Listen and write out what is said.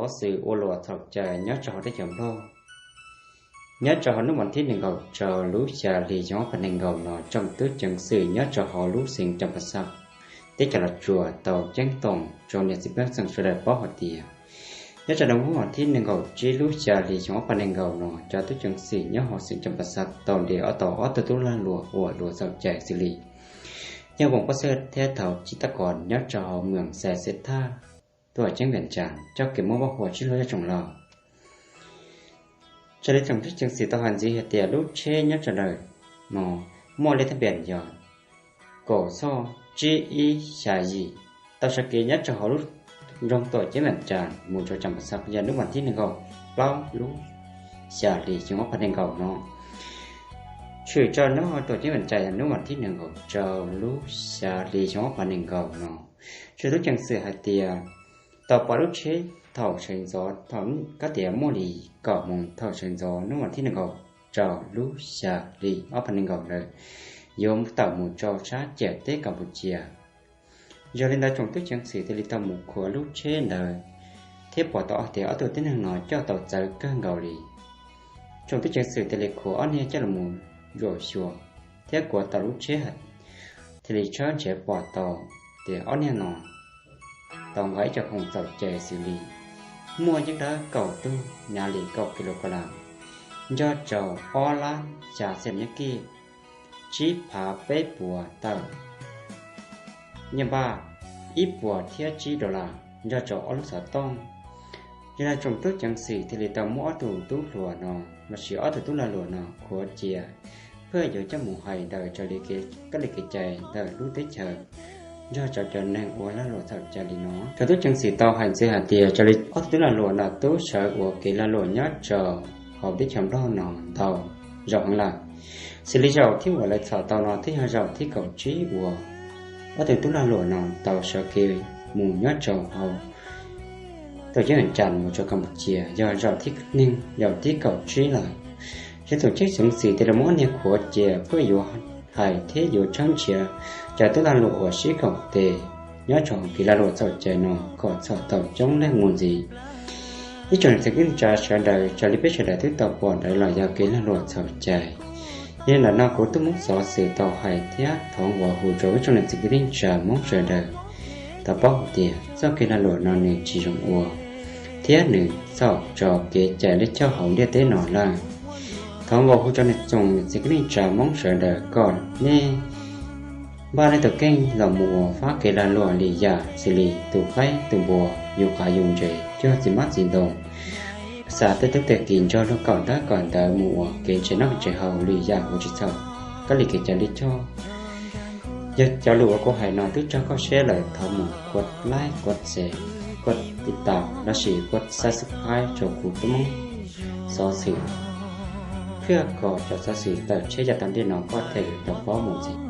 Xov xwm ua luam txhaum cai nyob rau hauv teb chaws Nplog. Nyob rau hauv hnub vas thib nees nkaum rau lub xya hli xyoo ob phav nees nkaum no, tsoom tub ceev xwm nyob rau hauv lub xeev Cam Pa Xaj, teb chaws Los Tsuas tau ceeb toom rau niam txiv pej xeem sawv daws paub hais tias nyob rau hnub vas thib nees nkaum tsib lub xya hli xyoo ob phav nees nkaum no, cov tub ceev xwm nyob hauv xeev Cam Pa Xaj tau ntes ob tau ob tug tub lag luam ua luam txhaum cai xws li yog voos pab xwb thiab thaum tsis tab kom nyob rau hauv moos Xais Xes Thaj, tuaj ceeb Viam Cas coj kev muab vaj huam sib hlub yog tsoom laus. Raws li tsoom tub ceev xwm tau hais ntxiv hais tias lub tsheb nyob rau ntawm no muaj lej thab npias yog kaum xoj tsib ib xya yim, tau sawv kev nyob rau hauv lub nroog tuam ceeb Viam Cas mus rau Cam Pa Xaj yog hnub vas thib nees nkaum plaub lub xya hli xyoo ob phav nees nkaum no. Tshwm rau nyob hauv tuam ceeb Viam Cas yog hnub vas thib nees nkaum rau lub xya hli xyoo ob phav nees nkaum no. Tsoom tub ceev xwm hais tias tau pom lub tsheb thaum sawv ntxov thaum kab tias muaj li kaum moos thaum sawv ntxov hnub vas thib nees nkaum rau lub xya hli ob phav nees nkaum ntawd yuav tawm mus rau sab ciam teb Kampuchia. Yog li ntawd tsoom tub ceev xwm thiaj li tau mus khuam lub tsheb ntawd thiab pom tau tias ob tug tib neeg no coj tau txawv kawg nkaus li. Tsoom tub ceev xwm thiaj li khuam ob niag coj los zuam xyuas thiab kuav tau lub tsheb, thiaj li tshawb nrhiav pom tau tias ob niag no tau nqa ib co khoom txhaum cai xws li muaj yeeb dawb kaum tug, nyav li kaum kis lus kas las, nco rau ob lab xya xees nyob kij, tsib phav peb puas tawm nyiaj npaj, ib puas thiab tsib dollar, nco rau ob lub xov tooj. Yog li ntawd tsoom tub ceev xwm thiaj li tau muab ob tug tub hluas no lossis ob tug tub lag luam no khuav cia, thiaj yuav coj mus hais ntawm raws li kab li kev cai ntawm lub teb chaws nrog rau cov neeg ua lag luam txhaum cai li no. Tsoom tub ceev xwm tau hais ntxiv hais tias raws li ob tug tub lag luam no twb sawv ua kev lag luam nyob rau hauv teb chaws Nplog no ntau zaus heev lawm. Xws li zaum thib uas lawv txhom tau no twb yog zaum thib kaum tsib uas ob tug tub lag luam no tau sawv kev mus nyob rau hauv tuam ceeb Viam Cas mus rau Kampuchia yog zaum thib neeg, zaum thib kaum tsib lawm. Yog tsoom tub ceev xwm thiaj li muab niag khuav cia thiaj yuav hais thiab yuav tshawb nrhiav cov tub lag luam uas sib koom tes nyob rau kev lag luam txhaum cai no kom txhom tau coob leej mus ntxiv. Ib tsoom niam txiv kwv tij neej tsa sawv daws, raws li peb sawv daws twb tau pom ntawd los yog kev lag luam txhaum cai. Yog li ntawm no kuv Tub Hmoob Xov Xwm tau hais thiab thov nqua hu rau ib tsoom niam txiv kwv tij neej tsa Hmoob sawv daws tau paub hais tias txoj kev lag luam no nws tsis zoo ua thiab nws txhaum rau kev cai lij choj hauv ntiaj teb no lawm. Thov nqua hu rau nej tsoom niam txiv kwv tij neej tsa Hmoob sawv daws kom nej npaj nej tus kheej los mus ua fab kev lag luam li yam xws li tus qaib tus npua, yus qav yus ntses, cog txiv hmab txiv ntoo, xa tej tub tej ki nrog luag kaum ntaub kaum ntawv mus ua kev ntse noj ntse haus li yam uas tsis txhaum kab li kev cai lij choj. Yog cov lus uas kuv hais no twb raug koj siab lawm thov mus kuv like, kuv share, kuv tiv tam lossis kuv subscribe rau kuv Tub Hmoob Xov Xwm, thiab kom cov xov xwm tawm tshiab yav tom ntej no koj thiaj yuav tau paub mus ntxiv.